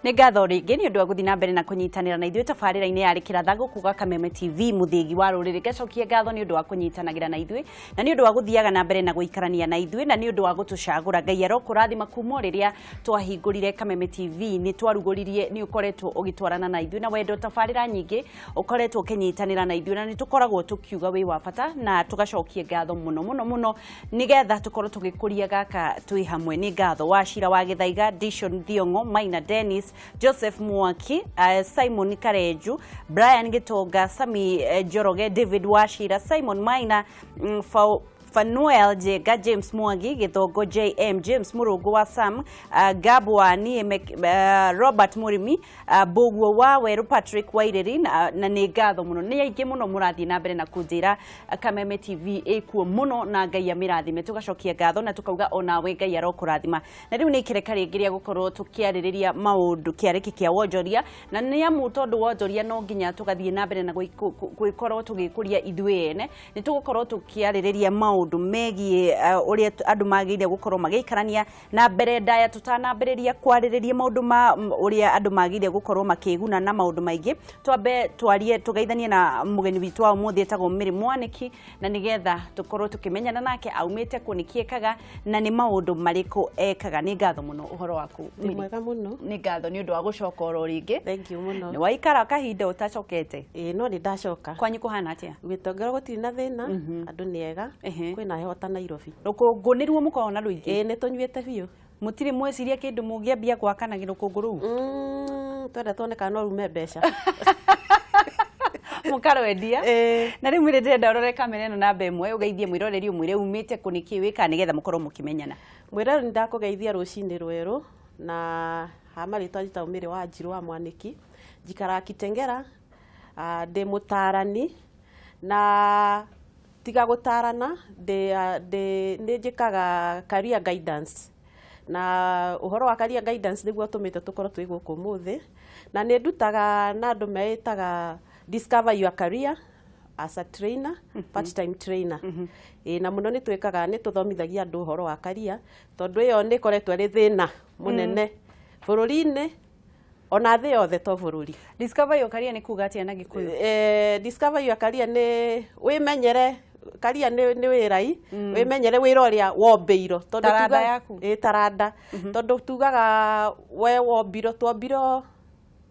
Nĩ ngatho rĩngĩ nĩ ũndũ wa gũthiĩ na mbere na kũnyitanĩra na ithuĩ tabarĩra-inĩ ya Rĩkĩra gũkũ gwa Kameme TV, mũthĩgi wa rũrĩrĩ. Ngacokia ngatho nĩ ũndũ wa kũnyitanagĩra na ithuĩ na nĩ ũndũ wa gũthiaga na mbere na gũikarania na ithuĩ na nĩ ũndũ wa gũtũcagũra. Ngai arokũrathima. Kuma o rĩrĩa twahingũrire Kameme TV, nĩ twarugũririe, nĩ ũkoretwo ũgĩtwarana na ithuĩ na wendo, tabarĩra nyingĩ ũkoretwo ũkĩnyitanĩra na ithuĩ, na nĩ tũkoragwo tũkiuga wĩ wa bata na tũgacokia ngatho mũno mũno mũno nĩgetha tũkorwo tũgĩkũria gaka twĩ hamwe. Nĩ ngatho wa Cira wa Gĩthaiga, Dishon Thiong'o, Maina Dennis, Joseph Mwaki, Simon Karenju, Brian Gitonga, Sami Njoroge, David Wachira, Simon Maina, Fanuel Jenga, James Mwangi, Githongo JM, James Murungu wa Sam, Gabo wa Nieme, Robert Murimi, Boguo wa Weru, Patrick Waireri, na nĩ ngatho mũno. Nĩ aingĩ mũno mũrathiĩ na mbere na kũnjĩra Kameme TV ĩkuo mũno na Ngai amĩrathime. Tũgacokia ngatho na tũkauga onawe Ngai arokũrathima. Na rĩu nĩ ikereka rĩngĩ rĩa gũkorwo tũkĩarĩrĩria maũndũ kĩarĩki kĩa wonjoria, na nĩ amu tondũ wonjoria no nginya tũgathiĩ na mbere na gwĩkorwo tũgĩkũria ithuĩ ene. Nĩ tũgũkorwo tũkĩarĩrĩria maũndũ megiĩ ũrĩa andũ magĩrĩire gũkorwo magĩikarania. Na mbere ndaya tũtanambĩrĩria kwarĩrĩria maũndũ ma ũrĩa andũ magĩrĩire gũkorwo makĩguna na maũndũ maingĩ, twambe twarie, tũgeithanie na mũgeni witũ wa ũmũthĩ etagwo Mary Mwaniki, na nĩgetha tũkorwo tũkĩmenyana nake, aumĩte kũ, nĩkĩ ekaga na nĩ maũndũ marĩkũ ekaga. Nĩ ngatho mũno. Ũhoro waku, Nĩ Mary? Mwega mũno. Nĩ ngatho nĩ ũndũ wa gũcoka oro rĩngĩ. Thank you mũno. Nĩ waikara kahinda ũtacokete. Ĩĩ, no nĩ ndacoka. Kwanyu kũhana atĩa? Gĩtongero gũtirĩ na thĩna, andũ nĩ ega. Kwĩna heho ta Nairobi. Rũkũngũ nĩruo mũkoragwo na rũingĩ? Ĩĩ, nĩ tũnyuĩte biũ. Mũtirĩ mweciria kĩndũ mũngĩambia gwaka na rũkũngũ rũu? Twenda tuone kana no rume mbeca. Mũkarwendia. Ĩĩ. Na rĩu mwĩrĩ, ndĩrenda ũrore kamera ĩno namba ĩmwe, ũgeithie mwĩroreri, ũmwĩre umĩte kũ, nĩkĩ wĩkaga, nĩgetha mũkorwo mũkĩmenyana. Mwĩrori, nĩ ndakũgeithia rũcinĩ rwerũ na ha marĩtwa njĩtagwo Mĩrĩ wa Njirũ wa Mwanĩki. Njikaraga Kitengera, ndĩ mũtaarani na tiga gũtarana ndĩ nĩ njĩkaga career guidance, na ũhoro wa career guidance nĩguo ũtũmĩte tũkorwo twĩ gũkũ ũmũthĩ, na nĩ ndutaga na andũ meĩtaga Discover Your Career as a trainer, part time trainer. Ĩĩ, na mũno nĩ twĩkaga, nĩ tũthomithagia andũ ũhoro wa career, tondũ ĩyo nĩ ĩkoretwo ĩrĩ thĩna mũnene bũrũri-inĩ ona thĩ yothe, to bũrũri. Discover Your Career nĩ kuga atĩa na Gĩkũyũ? Discover Your Career nĩ wĩmenyere career, nĩ wĩrai wĩmenyere wĩra ũrĩa wombĩirwo, tondũ Taranda yaku. Ĩ, taranda, tondũ tugaga we wombirwo, twombirwo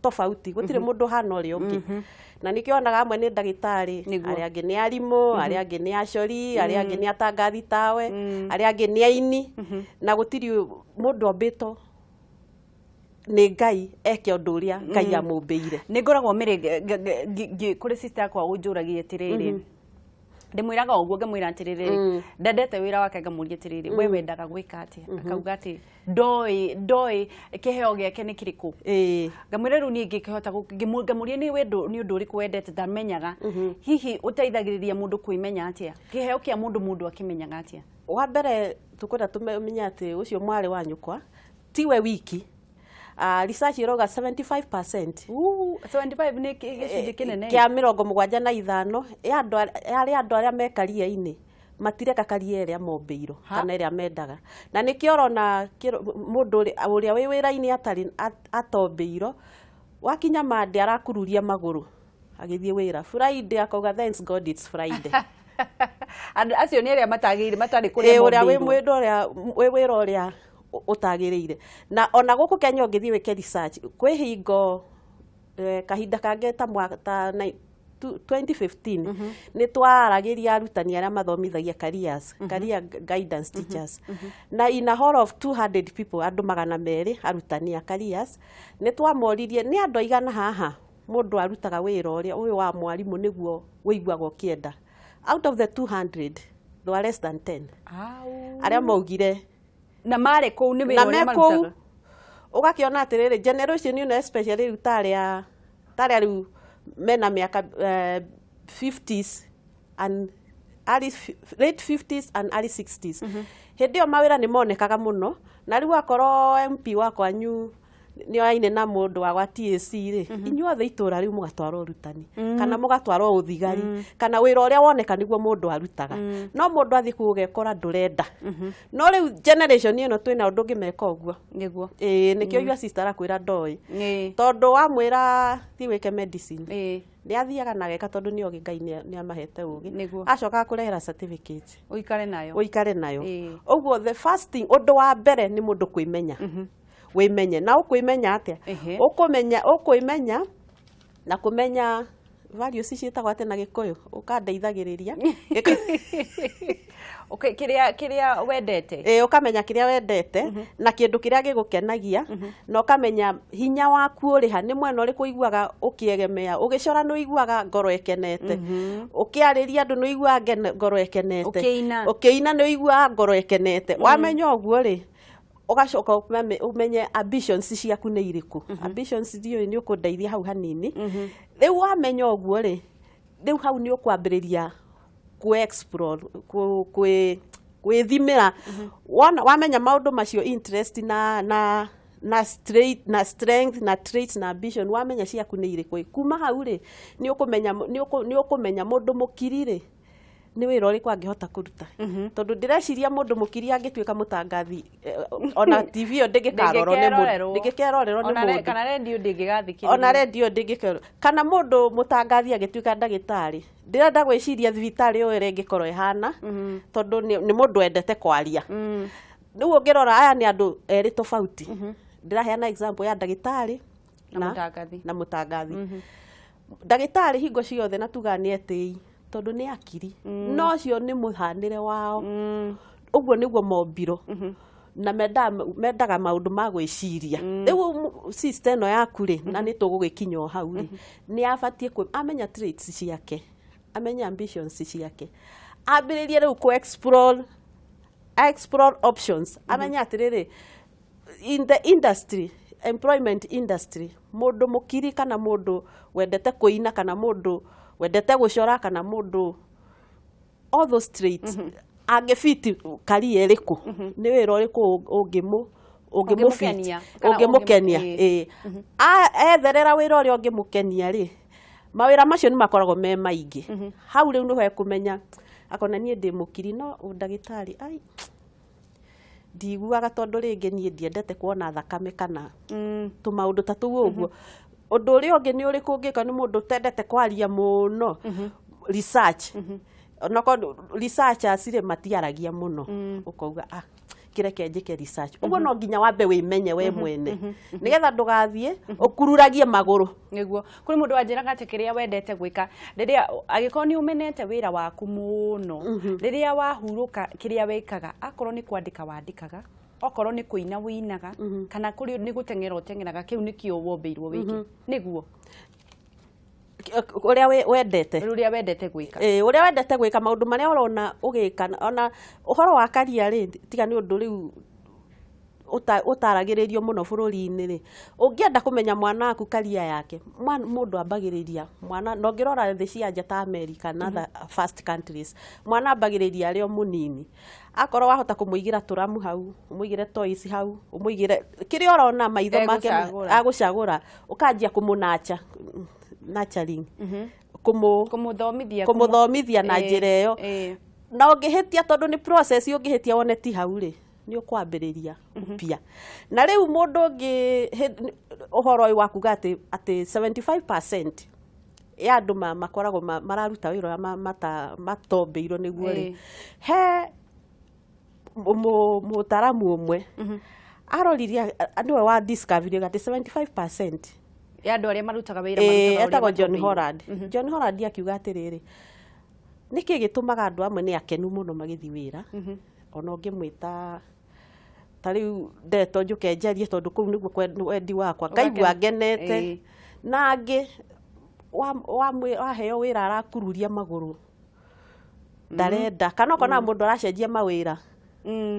tofauti, gũtirĩ mũndũ hana ũrĩa ũngĩ, na nĩkĩo onaga amwe nĩ ndagĩtarĩ, arĩa angĩ nĩ arimũ, arĩa angĩ nĩ acori, arĩa angĩ nĩ atangathi tawe, arĩa angĩ nĩ aini, na gũtirĩ mũndũ ombĩtwo nĩ Ngai eke ũndũ ũrĩa Ngai amũmbĩire. Nĩ ngoragwo mĩrĩ kũrĩ sister yakwa ũnjũragia atĩrĩrĩ, ndĩmwĩraga ũguo, ngamwĩra atĩrĩrĩ, ndendete wĩra wake, ngamũria atĩrĩrĩ, we wendaga gwĩka atĩa? Akauga atĩ ndoĩ kĩheo gĩake nĩ kĩrĩkũ. Ngamwĩra rĩu niĩ ngĩkĩhota ngamũria nĩ wendo nĩ ũndũ ũrĩkũ wendete, ndamenyaga. Hihi ũteithagĩrĩria mũndũ kwĩmenya atĩa? Kĩheo kĩa mũndũ, mũndũ akĩmenyaga atĩa? Wa mbere, tũkwenda tũmenye atĩ ũcio mwarĩ wa nyũkwa tiwe wiki. Research ĩrauga 75%. 75 nĩ gĩcunjĩ kĩnene. Kĩa 75 ya andũ arĩa andũ arĩa me career-inĩ matireka career ĩrĩa mombĩirwo kana ĩrĩa mendaga, na nĩkĩo ũrona mũndũ ũrĩa wĩ wĩra-inĩ atarĩ atombĩirwo, wakinya Monday arakururia magũrũ agĩthiĩ wĩra, Friday akauga, "Thanks God it's Friday." Andũ acio nĩ arĩa matagĩrĩire, matarĩ kũrĩa Ĩ, ũrĩa wĩ mombĩirwo. mwĩndũ ũrĩa wĩ wĩra ũrĩa ũtagĩrĩire. Na ona gũkũ Kenya ũngĩthiĩ wĩke research, kwĩ hingo kahinda kangĩ ta mwaka ta 2015 nĩ twaragĩria arutani arĩa mathomithagia careers, career guidance teachers, na in a hall of 200 people, andũ 200 arutani a careers, nĩ twamoririe nĩ andũ aigana haha mũndũ arutaga wĩra ũrĩa ũyũ wa mwarimũ nĩguo wĩiguaga ũkĩenda. Out of the 200 there were less than 10 Au. arĩa maugire. Na marĩ kũu nĩ wĩra Na ũrĩa me kũu marutaga. Ũgakĩona atĩrĩrĩ, generation ĩno especially rĩu tarĩa rĩu mena mĩaka 50s and early, late 50s and early 60s, hĩndĩ ĩyo mawĩra nĩ monekaga mũno, na rĩu akorwo MP wa kwanyu Nĩ oyaine na mũndũ wa gwa TAC rĩ, inyuothe itũra rĩu mũgatwarwo ũrutani kana mũgatwarwo ũthigari kana wĩra ũrĩa woneka nĩguo mũndũ arutaga. No mũndũ athiĩ kũu ũgekora ndũrenda. No rĩu generation ĩno twĩna ũndũ ũngĩmeka ũguo. Nĩguo. Ĩĩ, nĩkĩo your sister akwĩra ndoĩ, Ĩĩ. tondũ wamwĩra thiĩ wĩke medicine, Ĩĩ. nĩ athiaga na ageka, tondũ nĩ ogĩ Ngai nĩ amahete ũgĩ. Nĩguo. Acoka akũrehera certificate. Ũikare nayo. Ũikare nayo. Ĩĩ. Ũguo the first thing, ũndũ wa mbere, nĩ mũndũ kwĩmenya. Wĩmenye. Na ũkwĩmenya atĩa? Ũkũmenya, ũkwĩmenya na kũmenya values ciĩtagwo atĩa na Gĩkũyũ? Ũkandeithagĩrĩria. Okay, kĩrĩa wendete. Ĩĩ, ũkamenya kĩrĩa wendete na kĩndũ kĩrĩa gĩgũkenagia, na ũkamenya hinya waku ũrĩ ha, nĩ mwena ũrĩkũ ũiguaga ũkĩegemea. Ũgĩcora nĩ ũiguaga ngoro ĩkenete, ũkĩarĩria andũ nĩ ũiguaga ngoro ĩkenete, Ũkĩina. Ũkĩina nĩ ũiguaga ngoro ĩkenete. Wamenya ũguo rĩ, ũgacoka ũmenye ambitions ciaku nĩ irĩkũ. Ambitions, ndiũĩ nĩ ũkũndeithia hau hanini. Rĩu wamenya ũguo rĩ, rĩu hau nĩ ũkwambĩrĩria ku explore, ku gwĩthimĩra. Wona wamenya maũndũ macio, interest na straight na strength na traits na ambition, wamenya ciaku nĩ irĩkũ, kuma hau rĩ, nĩ ũkũmenya mũndũ mũkiri rĩ, nĩ wĩra ũrĩkũ angĩhota kũruta, tondũ ndĩreciria mũndũ mũkiri angĩtuĩka mũtangathi, ona TV ĩyo ndĩngĩkarorwo nĩ mũndũ, ndĩngĩkerorerwo nĩ Ona mũndũ. Kana rendio ndĩngĩgathikĩrĩrio. Ona rendio ndĩngĩkerwo. Kana mũndũ mũtangathi agĩtuĩka ndagĩtarĩ, ndĩrenda gwĩciria thibitarĩ ũyũ ĩrĩa ĩngĩkorwo ĩhana, tondũ nĩ mũndũ wendete kwaria. Rĩu ũngĩrora, aya nĩ andũ erĩ tofauti. Ndĩraheana example ya ndagĩtarĩ Na mũtangathi. Na mũtangathi. Ndagĩtarĩ hingo ciothe na tugaga nĩ etĩi tondũ nĩ akiri, no ũcio nĩ mũhanĩre wao, ũguo nĩguo mombirwo na mendaga maũndũ ma gwĩciria. Rĩu sister ĩno yaku rĩ, na nĩ tũgũgĩkinya o hau rĩ, nĩ abatiĩ amenya traits ciake, amenye ambitions ciake, ambĩrĩrie rĩu kũ explore, explore options, amenye atĩrĩrĩ, in the industry, employment industry, mũndũ mũkiri kana mũndũ wendete kũina kana mũndũ wendete gũcora kana mũndũ all those traits angĩbiti career ĩrĩkũ, nĩ wĩra ũrĩkũ ũngĩmũ ũngĩmũfit, Ũngĩmũkenia, kana ũngĩmũkenia. Ĩĩ. Ĩĩ. Etherera wĩra ũrĩa ũngĩmũkenia rĩ, mawĩra macio nĩ makoragwo me maingĩ. Hau rĩu nĩho ekũmenya, akona niĩ ndĩ mũkiri, no ũndagĩtarĩ ai ndiguaga, tondũ rĩngĩ niĩ ndiendete kuona thakame kana tũmaũndũ ta tũu. Ũguo ũndũ ũrĩa ũngĩ nĩ ũrĩkũ ũngĩka nĩ mũndũ ũtendete kwaria mũno, research. Onokorwo researchers rĩ, matiaragia mũno, ũkauga, "Ah, kĩreke njĩke research." Ũguo no nginya wambe wĩmenye we mwene nĩgetha ndũgathiĩ ũkururagie magũrũ. Nĩguo kũrĩ mũndũ wanjĩraga atĩ kĩrĩa wendete gwĩka, rĩrĩa angĩkorwo nĩ ũmenete wĩra waku mũno, rĩrĩa wahurũka, kĩrĩa wĩkaga, akorwo nĩ kwandĩka wandĩkaga, okorwo nĩ kũina wĩinaga, kana kũrĩ nĩ gũteng'era ũteng'eraga, kĩu nĩkĩo wombĩirwo wĩke. Nĩguo. Ũrĩa wendete. Rũrĩa wendete gwĩka. Ĩĩ, ũrĩa wendete gwĩka, maũndũ marĩa ũrona ũgĩka. Ona ũhoro wa career rĩ, tiga nĩ ũndũ rĩu ũtaragĩrĩrio mũno bũrũri-inĩ rĩ, ũngĩenda kũmenya mwana waku career yake, mũndũ ambagĩrĩria mwana, na ũngĩrora thĩ cia nja ta America na other first countries, mwana ambagĩrĩria arĩ o mũnini. Akorwo wahota kũmũigĩra tũramu hau, ũmũigĩre toys hau, ũmũigĩre kĩrĩa ũrona maitho make Egũcagũra. Agũcagũra, ũkanjia kũmũnacha, nurturing, kũmũ kũmũthomithia. Kũmũthomithia na njĩra ĩyo. Na ũngĩhĩtia, tondũ nĩ process, ũngĩhĩtia wone ti hau rĩ, nĩ ũkwambĩrĩria upya. Na rĩu mũndũ ũngĩ ũhoro ũyũ wa kuga atĩ 75% ya andũ makoragwo mararuta wĩra ũrĩa matombĩirwo nĩguo rĩ, he mũtaramu ũmwe aroririe, nĩwe wa discovery atĩ 75% ya andũ arĩa marutaga wĩra Ĩĩ, marutaga ũrĩa etagwo John matombĩirwo. Holland. John Holland akiuga atĩrĩrĩ, nĩkĩ gĩtũmaga andũ amwe nĩ akenu mũno magĩthiĩ wĩra, ona ũngĩmwĩta ta rĩu ndeto njũke njarie, tondũ kũu nĩguo wendi wakwa, ngaigua Ũgakena. ngenete, na angĩ waheo wĩra arakururia magũrũ, ndarenda, kana ũkona mũndũ aracenjia mawĩra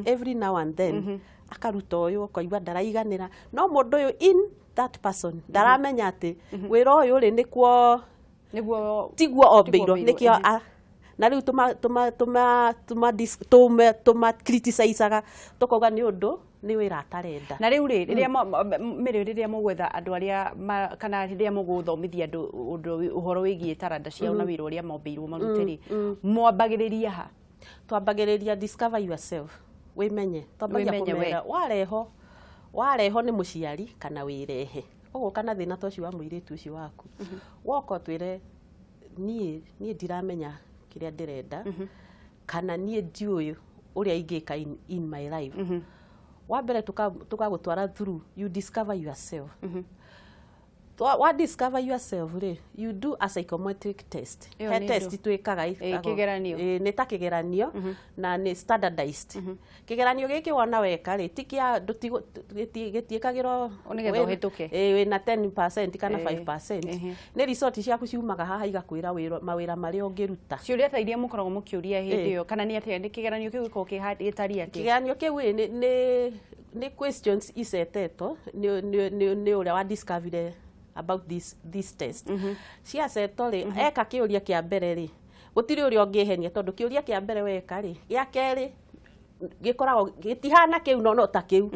every now and then, akaruta ũyũ, ũkaigua ndaraiganĩra. No mũndũ ũyũ, in that person, ndaramenya atĩ wĩra ũyũ rĩ, nĩkuo nĩguo tiguo ombĩirwo. Tiguo. Nĩkĩo na rĩu tũma tũma tũma tũma dis- tũma tũma criticizaga, tũkauga nĩ ũndũ Nĩ wĩra atarenda. Na rĩu rĩ, rĩrĩa mĩrĩ rĩrĩa mũgwetha andũ arĩa kana rĩrĩa mũgũthomithia andũ ũhoro wĩgiĩ taranda ciao na wĩra ũrĩa mombĩirwo marute rĩ, mwambagĩrĩria ha? Twambagĩrĩria discover yourself, wĩmenye. Twambagia kũmera wareho nĩ mũciari kana wĩrehe. Ũgũka na thĩna ta ũcio wa mũirĩtu ũcio waku, woka ũtwĩre niĩ ndiramenya kĩrĩa ndĩrenda, kana niĩ ndiũĩ ũrĩa ingĩka in my life. Wa mbere tũkagũtwara through you discover yourself. Wa discover yourself rĩ, you do a psychometric test. He test twĩkaga kĩgeranio, nĩ ta kĩgeranio na nĩ standardized. Kĩgeranio gĩkĩ wona weka rĩ, ti kĩa gĩtiĩkagĩrwo nĩgetha ũhĩtũke, wĩna 10% kana 5%. Nĩ result ciaku ciumaga haha igakwĩra mawĩra marĩa ũngĩruta. Ciũria ta iria mũkoragwo mũkĩũria hĩndĩ ĩyo, kana nĩ atĩa kĩgeranio kĩu gĩkoragwo gĩtariĩ atĩa? Kĩgeranio kĩu nĩ questions icetetwo nĩ ũrĩa wa discover about this test. Ciacetwo rĩ, eka kĩũria kĩa mbere rĩ, gũtirĩ ũrĩa ũngĩhenia tondũ kĩũria kĩa mbere weka rĩ, gĩa kerĩ gĩkoragwo gĩtihana kĩu no ta kĩu.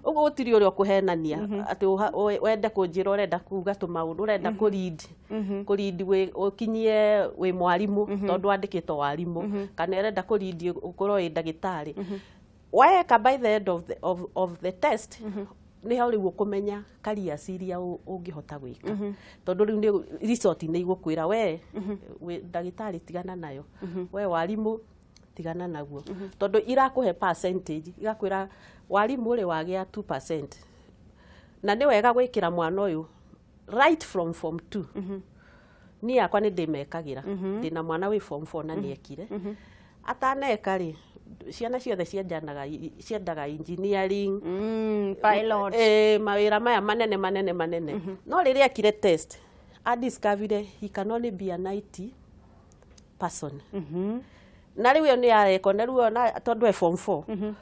Ũguo gũtirĩ ũrĩa ũkũhenania atĩ wende kũnjĩra ũrenda kuga tũmaũndũ, ũrenda kũread ũkinyie wĩ mwarimũ tondũ wandĩkĩtwo warimũ, kana ũrenda kũread ũkorwo wĩ ndagĩtarĩ. Weka by the end of the test, nĩho rĩu ũkũmenya careers iria ũngĩhota gwĩka, tondũ rĩu nĩ result nĩ igũkwĩra we ndagĩtarĩ tigana nayo, we warimũ tigana naguo, tondũ irakũhe percentage, igakwĩra warimũ rĩ wagĩa 2%. Na nĩ wega gwĩkĩra mwana ũyũ right from form 2. Niĩ yakwa nĩ ndĩmekagĩra, ndĩna mwana wĩ form 4 na nĩekire. Ataneka rĩ, ciana ciothe ciendaga engineering, pilot, mawĩra maya manene manene manene. No rĩrĩa ekire test, a discovered he can only be an IT person. Na rĩu ĩyo nĩ yarekwo, na rĩu ona tondũ e form 4,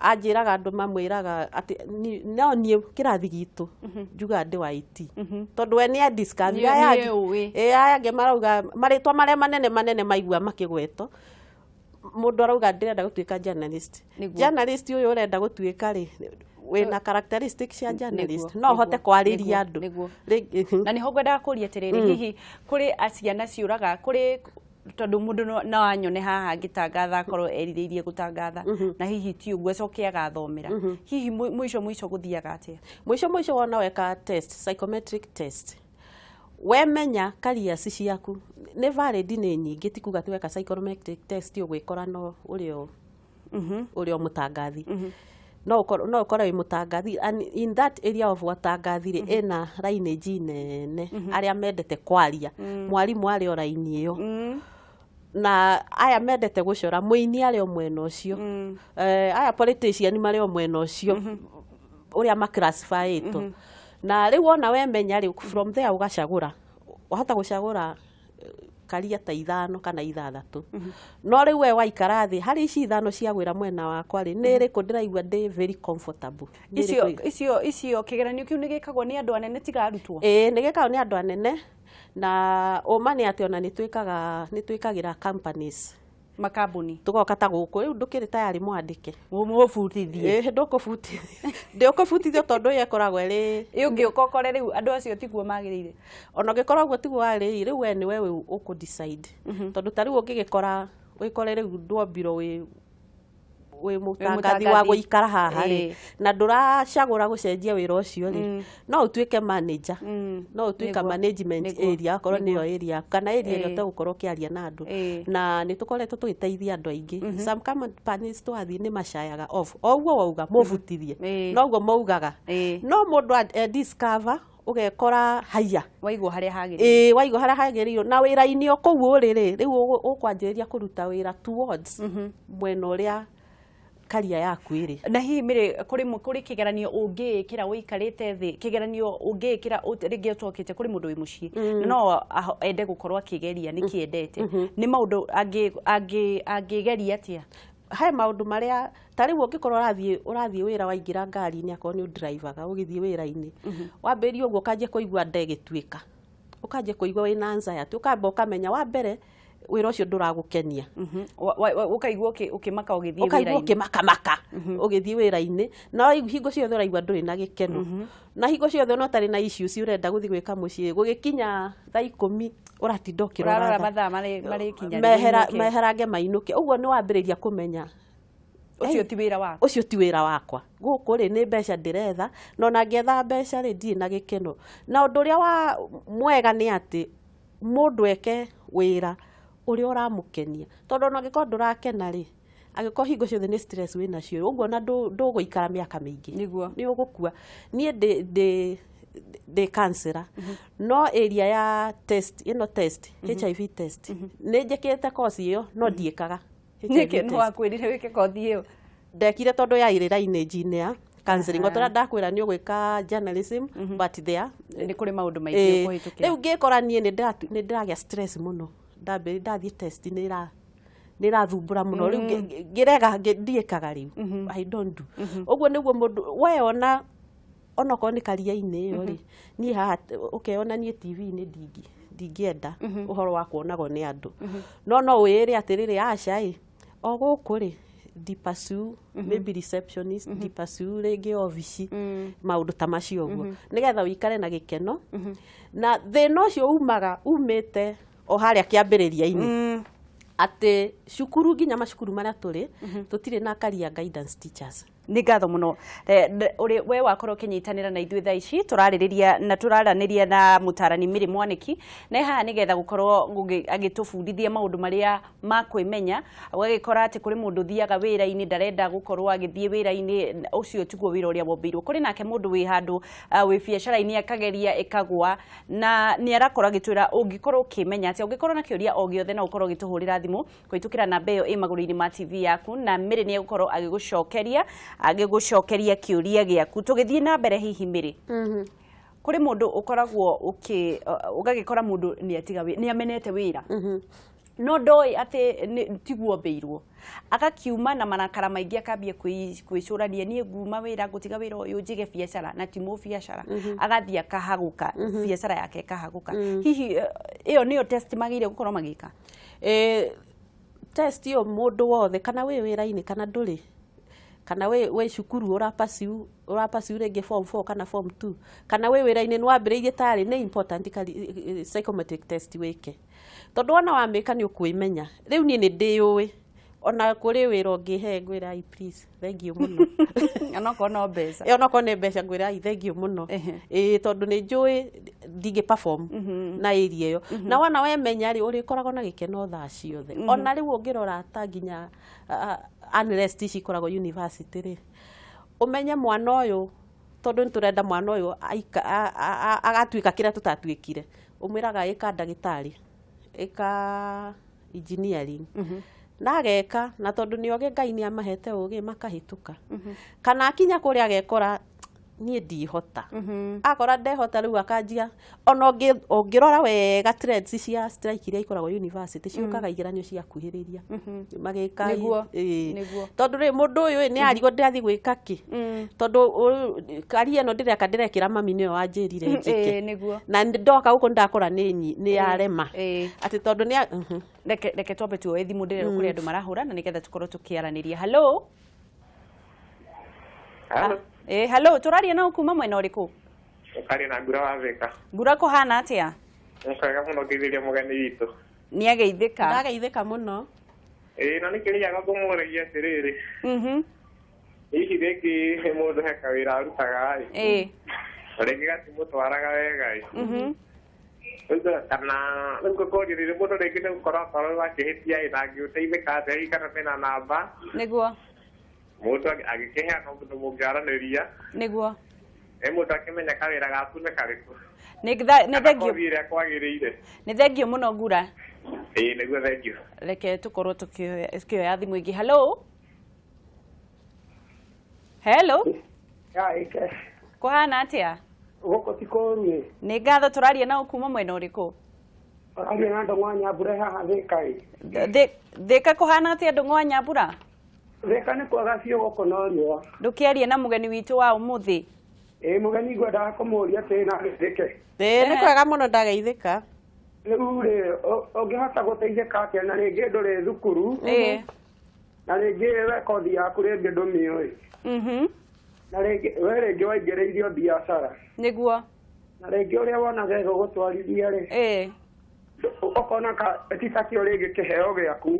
anjĩraga andũ mamwĩraga atĩ no niĩ kĩrathi gitũ njugaga ndĩ wa IT, tondũ we nĩ a discover. Aya angĩ marauga marĩtwa marĩa manene manene maigua makĩgwetwo, mũndũ arauga ndĩrenda gũtuĩka journalist. Journalist ũyũ ũrenda gũtuĩka rĩ, wĩna characteristics cia journalist, no ũhote kwarĩria andũ. Na nĩho ngwendaga kũria atĩrĩrĩ, hihi kũrĩ ciana ciũraga kũrĩ tondũ mũndũ no anyone haha ngĩtangatha akorwo erirĩirie gũtangatha, na hihi ti ũguo acoke agathomera, hihi mũico mũico gũthiaga atĩa? Mũico mũico wona weka test, psychometric test, wemenya careers ciaku nĩ valid, nĩ nyingĩ, ti kuga atĩ weka psychometric test ũgwĩkora no ũrĩa mũtangathi. No ũkorwo wĩ mũtangathi, and in that area of watangathi rĩ, ĩna lineage nene, arĩa mendete kwaria, mwarimũ arĩ o raini ĩyo, na aya mendete gũcora, mũini arĩ o mwena ũcio, aya politician marĩ o mwena ũcio, ũrĩa maclassifyĩtwo. Na rĩu wona wemenya rĩ, from there ũgacagũra, wahota gũcagũra karia ta 5 kana 6. No rĩu we waikara thĩ, harĩ ici 5 ciagwĩra mwena wakwa rĩ, nĩ ĩrĩkũ ndĩraigua ndĩ very comfortable? Icio kĩgeranio kĩu nĩ gĩkagwo nĩ andũ anene tiga arutwo? Ĩĩ, nĩ gĩkagwo nĩ andũ anene, na ũma nĩ atĩ ona nĩ twĩkagĩra companies, makambuni, tũgoka ta gũkũ rĩu ndũkĩrĩ tayarĩ mwandĩke mũbutithie. Ndũkũbutithio tondũ ĩyo ĩkoragwo ĩrĩ ũngĩũka ũkore rĩu andũ acio tiguo magĩrĩire. Ona ũngĩkorwo ũguo tiguo wagĩrĩire, rĩu we nĩwe ũkũ decide, tondũ ta rĩu ũngĩgĩkora wĩkore rĩu ndwombirwo wĩ mũtangathi wa gũikara haha rĩ, na ndũracagũra gũcenjia wĩra ũcio rĩ, no ũtuĩke manager, no ũtuĩke management area, akorwo nĩyo area kana area ĩrĩa ũtegũkorwo ũkĩaria na andũ. Na nĩ tũkoretwo tũgĩteithia andũ aingĩ. Some companies twathiĩ nĩ macayaga off, o ũguo wauga mũbutithie, noguo maugaga. No mũndũ discover ũgekora haiya, waigwo harĩa hagĩrĩire. Ĩĩ, waigwo harĩa hagĩrĩire, na wĩra-inĩ o kũu ũrĩ rĩ, rĩu ũkwanjĩrĩria kũruta wĩra towards mwena ũrĩa karia yaku ĩrĩ. Na hihi mĩrĩ kũrĩ kĩgeranio ũngĩĩkĩra ũikarĩte thĩ, kĩgeranio ũngĩĩkĩra rĩngĩ ũtokĩte kũrĩ mũndũ wĩ mũciĩ no ende gũkorwo akĩgeria nĩ kĩendete, nĩ maũndũ angĩgeria atĩa? He maũndũ marĩa ta rĩu ũngĩkorwo ũrathiĩ wĩra waingĩra ngari-inĩ, akorwo nĩ ũndrivaga ũgĩthiĩ wĩra-inĩ, wambĩrĩria ũguo ũkanjia kũigua nda ĩgĩtuĩka, ũkanjia kũigua wĩna anxiety, ũkamba ũkamenya wa mbere wĩra ũcio ndũragũkenia. Ũkaigua ũkĩmaka ũgĩthiĩ wĩra-inĩ. Ũkaigua ũkĩmakamaka ũgĩthiĩ wĩra-inĩ, na hingo ciothe ũraigua ndũrĩ na gĩkeno, na hingo ciothe ona ũtarĩ na issues ũrenda gũthiĩ gwĩka mũciĩ, gũgĩkinya thaa 10 ũratinda ũkĩrora mathaa marĩkinya meherange mainũke. Ũguo nĩ wambĩrĩria kũmenya ũcio ti wĩra wakwa, ũcio ti wĩra wakwa, gũkũ rĩ nĩ mbeca ndĩretha, na ona ngĩetha mbeca rĩ ndirĩ na gĩkeno. Na ũndũ ũrĩa wa mwega nĩ atĩ mũndũ eke wĩra ũrĩa ũramũkenia, tondũ ona angĩkorwo ndũrakena rĩ, angĩkorwo hingo ciothe nĩ stress wĩ nacio, ũguo ona ndũgũikara mĩaka mĩingĩ, nĩ ũgũkua. Niĩ ndĩ counselor, no area ya test ĩno, test HIV test, nĩ njĩkĩte course ĩyo no ndiĩkaga. Nĩkĩ nĩ wakwĩrire wĩke kothi ĩyo? Ndekire tondũ ya ĩrĩ lineage-inĩ ya counseling, o tũrĩa ndakwĩra nĩ ũgwĩka journalism, but there nĩ kũrĩ maũndũ maingĩ ũkũhĩtũkĩra. Rĩu ngĩkora niĩ nĩ ndĩragĩa stress mũno, ndambĩrĩria ndathiĩ test nĩ ĩrathumbũra mũno, rĩu ngĩrega ndiĩkaga rĩu, I don't do. Ũguo nĩguo mũndũ weona onokorwo nĩ karia-inĩ ĩyo rĩ, niĩ haha ũkeyona niĩ TV-inĩ ndingĩenda ũhoro wa kuonagwo nĩ andũ, no no wĩĩre atĩrĩrĩ, aca ĩ, o gũkũ rĩ ndi-pursue maybe receptionist, ndi-pursue rĩngĩ obici, maũndũ ta macio ũguo, nĩgetha ũikare na gĩkeno. Na thĩna ũcio umaga umĩte o harĩa kĩambĩrĩria-inĩ, atĩ cukuru nginya macukuru marĩa tũrĩ tũtirĩ na career guidance teachers. Nĩ ngatho mũno we wakorwo ũkĩnyitanĩra na ithuĩ thaa ici tũrarĩrĩria na tũraranĩria na mũtarani Mary Mwaniki, na haha nĩgetha gũkorwo agĩtũbundithia maũndũ marĩa ma kwĩmenya. Ũgagĩkora atĩ kũrĩ mũndũ ũthiaga wĩra-inĩ ndarenda gũkorwo agĩthiĩ wĩra-inĩ ũcio tiguo wĩra ũrĩa wombĩirwo. Kũrĩ nake mũndũ wĩ handũ wĩ biacara-inĩ akageria ĩkagwa, na nĩ arakorwo agĩtwĩra ũngĩkorwo ũkĩmenya atĩa. Ũngĩkorwo na kĩũria o gĩothe no ũkorwo ũgĩtũhũrĩra thimũ kũhĩtũkĩra namba ĩyo ĩ magũrũ-inĩ ma TV yaku, na Mary nĩ egũkorwo agĩgũcokeria kĩũria gĩaku. Tũgĩthiĩ na mbere, hihi Mary, kũrĩ mũndũ ũkoragwo ũgagĩkora mũndũ nĩ atiga nĩ amenete wĩra, no ndoĩ atĩ tiguo mbĩirwo, agakiuma na marakara maingĩ, akambia kwĩcũrania niĩ nguma wĩra, ngũtiga wĩra ũyũ njige biacara, na ti mũbiacara, agathiĩ akahagũka, biacara yake ĩkahagũka. Hihi ĩyo nĩyo test magĩrĩire gũkorwo magĩka? Test ĩyo mũndũ wothe, kana wĩ wĩra-inĩ kana ndũrĩ, kana wĩ cukuru ũrapursue rĩngĩ form 4 kana form 2, kana wĩ wĩra-inĩ nĩ wambĩrĩirie tarĩ, nĩ important psychometric test wĩke, tondũ wona wamĩka nĩ ũkwĩmenya. Rĩu niĩ nĩ ndĩyũĩ, ona kũrĩ wĩra ũngĩhe ngwĩra ai please thank you mũno, onokorwo no mbeca, onokorwo nĩ mbeca ngwĩra ai thank you mũno, ĩĩ, tondũ nĩ njũĩ ndingĩ perform na area ĩyo. Na wona wemenya rĩ, ũrĩkoragwo na gĩkeno thaa ciothe. Ona rĩu ũngĩrora ta nginya unrest ici ikoragwo university rĩ, ũmenye mwana ũyũ, tondũ nĩ tũrenda mwana ũyũ agatuĩka kĩrĩa tũtatuĩkire, ũmwĩraga ĩka ndagĩtarĩ, ĩka engineering, na ageka, na tondũ nĩ ogĩ Ngai nĩ amahete ũgĩ makahĩtũka. Kana akinya kũrĩa agekora niĩ ndihota, akora ndehota, rĩu akanjia. Ona ũngĩrora wega trends cia strike iria ikoragwo university ciũkaga igeranio ciakuhĩrĩria magĩka, tondũ rĩ mũndũ ũyũ nĩ arigwo ndĩrathiĩ gwĩka kĩ, tondũ karia ĩno ndĩreka ndĩrekĩra mami nĩyo wanjĩrire njĩke, na ndoka gũkũ ndakora nĩ yarema, atĩ tondũ nĩ reke twambe tuoe thimũ ndĩrerwo kũrĩ andũ marahũra, na nĩgetha tũkorwo tũkĩaranĩria. Hello. Hello, tũraria na kuma mwena ũrĩkũ? Ũkaria na Ngura wa Thika. Ngura, kũhana atĩa? Kwega mũno, ngeithĩria mũgeni witũ. Nĩ ageithĩka. Ndageithĩka mũno. Ĩĩ, na nĩkĩrĩa ngũmũragia atĩrĩrĩ. Hihi rĩngĩ mũndũ he kawĩra arutaga ĩ, rĩngĩ gatimũtwaraga wega ĩ, kana rĩu ngũkũria rĩrĩ mũndũ rĩngĩ nĩ gũkorwo akorwo akĩhĩtia ĩ, na angĩũteithĩka atĩa hihi, kana mena namba nĩguo mũndũ agĩkĩheana ũndũ mũngĩaranĩria, nĩguo mũndũ akĩmenya kawĩra gaku nĩ karĩkũ, nĩ thengio ĩrĩa kwagĩrĩire. Nĩ thengio mũno Ngura. Ĩĩ nĩguo, thengio. Reke tũkorwo tũkĩoya thimũ ĩngĩ. Hello. Hello. Kũhana atĩa? Gũkũ ti kũũru ĩ. Nĩ ngatho. Tũraria na kuma mwena ũrĩkũ? Ũraria na Ndũng'wa Nyambura haha Thika ĩ. Thika kũhana atĩa Ndũng'wa Nyambura? Thika nĩ kwega biũ, gũkũ no riũa. Ndũkĩarie na mũgeni witũ wa ũmũthĩ. Ĩĩ, mũgeni ngwendaga kũmũũria atĩ na agĩthĩke. Ĩĩ nĩ kwega mũno, ndageithĩka. Rĩu rĩ ũngĩhota gũteithĩka atĩa na rĩngĩ ndũrĩ thukuru na rĩngĩ we kothi yaku rĩngĩ ndũmĩũĩ. Na rĩngĩ we rĩngĩ waingĩrĩirio biacara. Nĩguo. Na rĩngĩ ũrĩa wonaga ĩgũgũtwarithia rĩ. Ũkona ti takĩo rĩngĩ kĩheo gĩaku.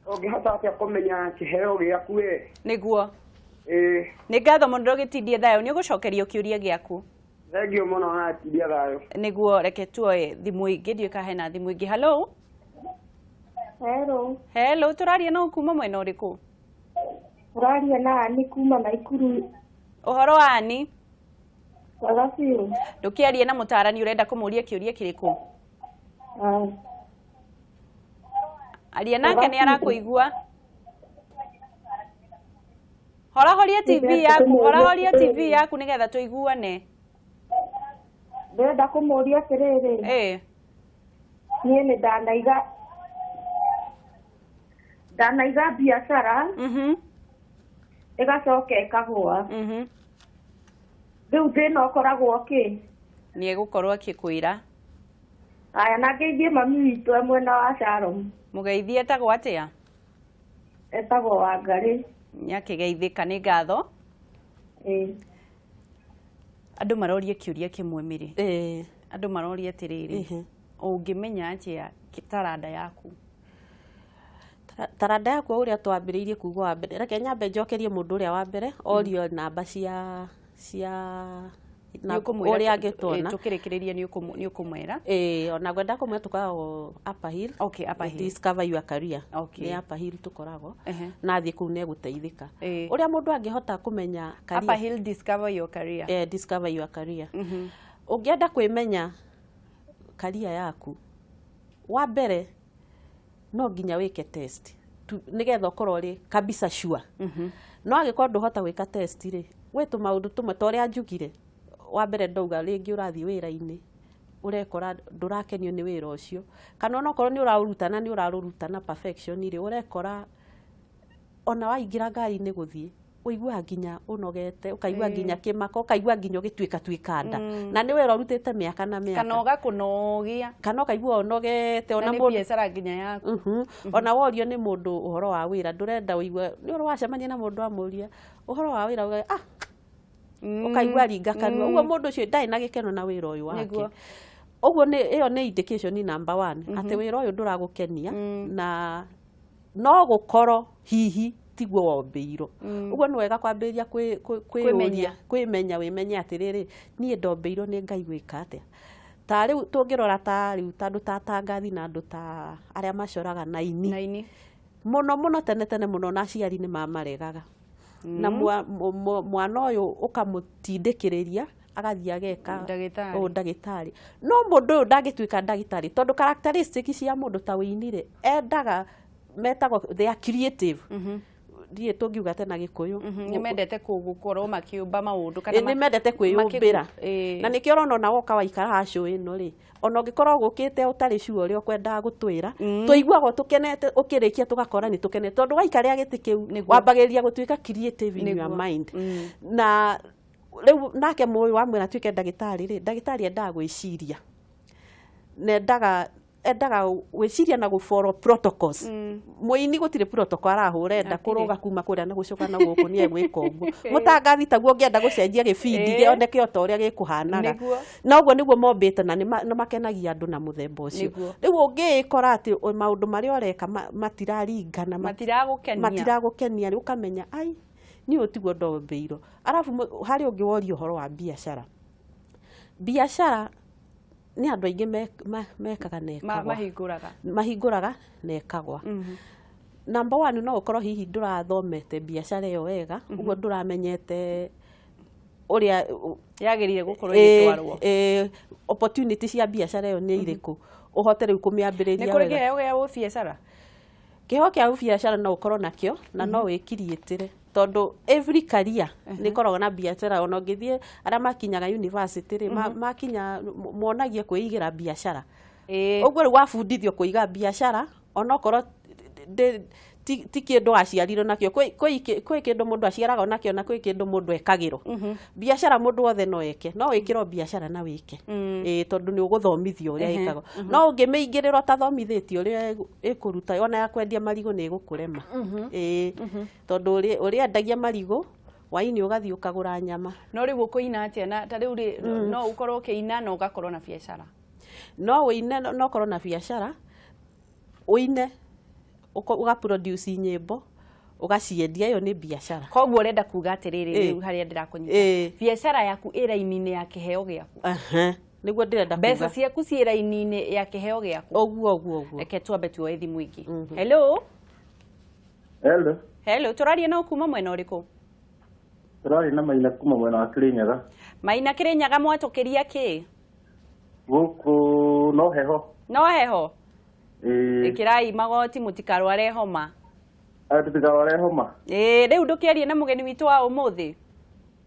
Ũngĩhota atĩa kũmenya kĩheo gĩaku we? Nĩguo. Nĩ ngatho mũno ndũgĩtindie thayũ nĩ ũgũcokerio kĩũria gĩaku. Thengiũ mũno na tindia thayũ. Nĩguo reke tuoe thimũ ĩngĩ ndiũĩ kana hena thimũ ĩngĩ. Hello. Hello. Hello, tũraria no kuma mwena ũrĩkũ? Tũraria na Ani kuma Naikuru. Ũhoro wa Ani? Wega biũ. Ndũkĩarie na mũtaarani ũrenda kũmũria kĩũria kĩrĩkũ? Aria nake nĩ arakũigua. Horahoria TV yaku, horahoria TV yaku nĩgetha tũiguane. Ndĩrenda kũmũria atĩrĩrĩ. Niĩ nĩ ndanaiga biacara ĩgacoka ĩkagũa. Rĩu thĩna ũkoragwo kĩ? Nĩ egũkorwo akĩkwĩra. Aya na ngeithie mami witũ e mwena wa Sharon. Mũgeithie etagwo atĩa? Etagwo Wangarĩ. Nĩakĩgeithĩka nĩ ngatho. Andũ maroria kĩũria kĩmwe Mĩrĩ. Andũ maroria atĩrĩrĩ, ũngĩmenya atĩa taranda yaku? Taranda yaku ũrĩa twambĩrĩirie kuga wa mbere, reke nyambe njokerie mũndũ ũrĩa wa mbere orio namba cia ũrĩa angĩtuona. Tũkĩrĩkĩrĩria nĩ ũkũmwĩra. Ona ngwenda kũmwĩra tũkoragwo Upper Hill. Okay, Upper Hill. Discover your career. Nĩ Upper Hill tũkoragwo. Na athiĩ kũu nĩ egũteithĩka. Ũrĩa mũndũ angĩhota kũmenya career. Upper Hill discover your career. Discover your career. Ũngĩenda kwĩmenya career yaku, wa mbere no nginya wĩke test nĩgetha ũkorwo ũrĩ kabisa sure. No angĩkorwo ndũhota gwĩka test rĩ, gwĩ tũmaũndũ tũmwe ta ũrĩa njugire. Wa mbere ndauga rĩngĩ ũrathiĩ wĩra-inĩ ũrekora ndũrakenio nĩ wĩra ũcio, kana onokorwo nĩ ũraũruta na nĩ ũrarũruta na perfection rĩ, ũrekora ona waingĩra ngari-inĩ gũthiĩ ũiguaga nginya ũnogete, ũkaigua nginya kĩmako, ũkaigua nginya ũgĩtuĩka tuĩka nda, na nĩ wĩra ũrutĩte mĩaka na mĩaka, kana ũgakũnogia, kana ũkaigua ũnogete, ona mũndũ biacara nginya yaku. Ona worio nĩ mũndũ ũhoro wa wĩra ndũrenda ũigue, nĩ ũrĩa wacemania na mũndũ amũria ũhoro wa wĩra uga ah, ũkaigua ringa kanua, ũguo mũndũ ũcio ndarĩ na gĩkeno na wĩra ũyũ wake. Ũguo nĩ ĩyo nĩ indication number 1 atĩ wĩra ũyũ ndũragũkenia na no gũkorwo hihi tiguo wombĩirwo. Ũguo nĩ wega kwambĩrĩria kwĩyũria, kwĩmenya, wĩmenye atĩrĩrĩ, niĩ ndombĩirwo nĩ Ngai gwĩka atĩa. Ta rĩu tũngĩrora ta rĩu ta andũ ta tangathi na andũ ta arĩa macoraga na ini mũno mũno tene tene mũno, na aciari nĩ mamaregaga. Na mwana ũyũ ũkamũtindĩkĩrĩria agathiĩ ageka ndagĩtarĩ. No mũndũ ũyũ ndangĩtuĩka ndagĩtarĩ tondũ characteristic cia mũndũ ta wĩini rĩ, endaga metagwo they are creative. Ndiĩ tũngiuga tena Gĩkũyũ. Nĩ mendete gũkorwo makĩũmba maũndũ kana nĩ mendete kwĩyũmbĩra. Na nĩkĩo ũrona ona woka waikara haha show ĩno rĩ, ona ũngĩkorwo gũkĩte ũtarĩ sure ũrĩa ũkwendaga gũtwĩra, tũiguaga tũkenete, ũkĩrĩkia tũgakora nĩ tũkenete tondũ waikarĩa gĩtĩ kĩu wambagĩrĩria gũtuĩka creative in your mind. Na rĩu nake mũĩ wamwĩra atuĩke ndagĩtarĩ rĩ, ndagĩtarĩ endaga gwĩciria, na endaga gwĩciria na gũfollow protocols. Mũini gũtirĩ protocol arahũra, enda kũrũga kuma kũrĩa na gũcoka na gũkũ nĩ egwĩka ũguo. Mũtangathi taguo ũngĩenda gũcenjia gĩbindi gĩoneke o ta ũrĩa gĩkũhanaga. Na ũguo nĩguo mombĩte na nĩ makenagia andũ na mũthemba ũcio. Rĩu ũngĩĩkora atĩ maũndũ marĩa ũreka matiraringana, matiragũkenia rĩ, ũkamenya ai niĩ ũyũ tiguo ndombĩirwo. Arabu harĩ ũngĩ woria ũhoro wa biacara. Biacara nĩ andũ aingĩ mekaga na ĩkagwa, mahingũraga na ĩkagwa. Number 1 no ũkorwo hihi ndũrathomete biacara ĩyo wega, ũguo ndũramenyete ũrĩa yagĩrĩire gũkorwo ĩgĩtwarwo, opportunity cia biacara ĩyo nĩ irĩkũ, ũhote rĩu kũmĩambĩrĩria wega. Nĩ kũrĩ kĩheo gĩa ũbiacara? Kĩheo kĩa ũbiacara no ũkorwo nakĩo na no wĩkiriĩtĩre tondũ every career nĩ ĩkoragwo na biacara. Ona ũngĩthiĩ arĩa makinyaga university rĩ, makinya monagia kwĩigĩra biacara. Ũguo rĩu wabundithio kũiga biacara onokorwo ti kĩndũ waciarirwo nakĩo. Kwĩ kĩndũ mũndũ aciaragwo nakĩo na kwĩ kĩndũ mũndũ ekagĩrwo. Biacara mũndũ wothe no eke, no wĩkĩrwo biacara na wĩke. Tondũ nĩ ũgũthomithio ũrĩa ĩkagwo. No ũngĩmĩingĩrĩra ũtathomithĩtio ũrĩa ĩkũruta, ona ya kwendia marigũ nĩ ĩgũkũrema. Tondũ ũrĩa endagia marigũ waini ũgathiĩ ũkagũra nyama. No rĩu ũkũina atĩa? Na ta rĩu rĩ, no ũkorwo ũkĩina na ũgakorwo na biacara? No ũine no ũkorwo na biacara, ũine, ũga produce nyĩmbo, ũgaciendia, ĩyo nĩ biacara. Koguo ũrenda kuga atĩrĩrĩ, rĩu harĩa ndĩrakũnyita, biacara yaku ĩ raini-inĩ ya kĩheo gĩaku. Nĩguo ndĩrenda kuga. Mbeca ciaku ciĩ raini-inĩ ya kĩheo gĩaku. Ũguo ũguo ũguo. Reke twambe tuoe thimũ ĩngĩ. Hello. Hello. Hello, tũraria no kuma mwena ũrĩkũ? Tũraria na Maina kuma mwena wa Kĩrĩnyaga. Maina, Kĩrĩnyaga mwatũkĩria kĩ? Gũkũ no heho. No heho? Ĩĩ. Ĩkĩrai magoti mũtikarware homa. Tũtikarware homa. Ĩĩ, rĩu ndũkĩarie na mũgeni witũ wa ũmũthĩ.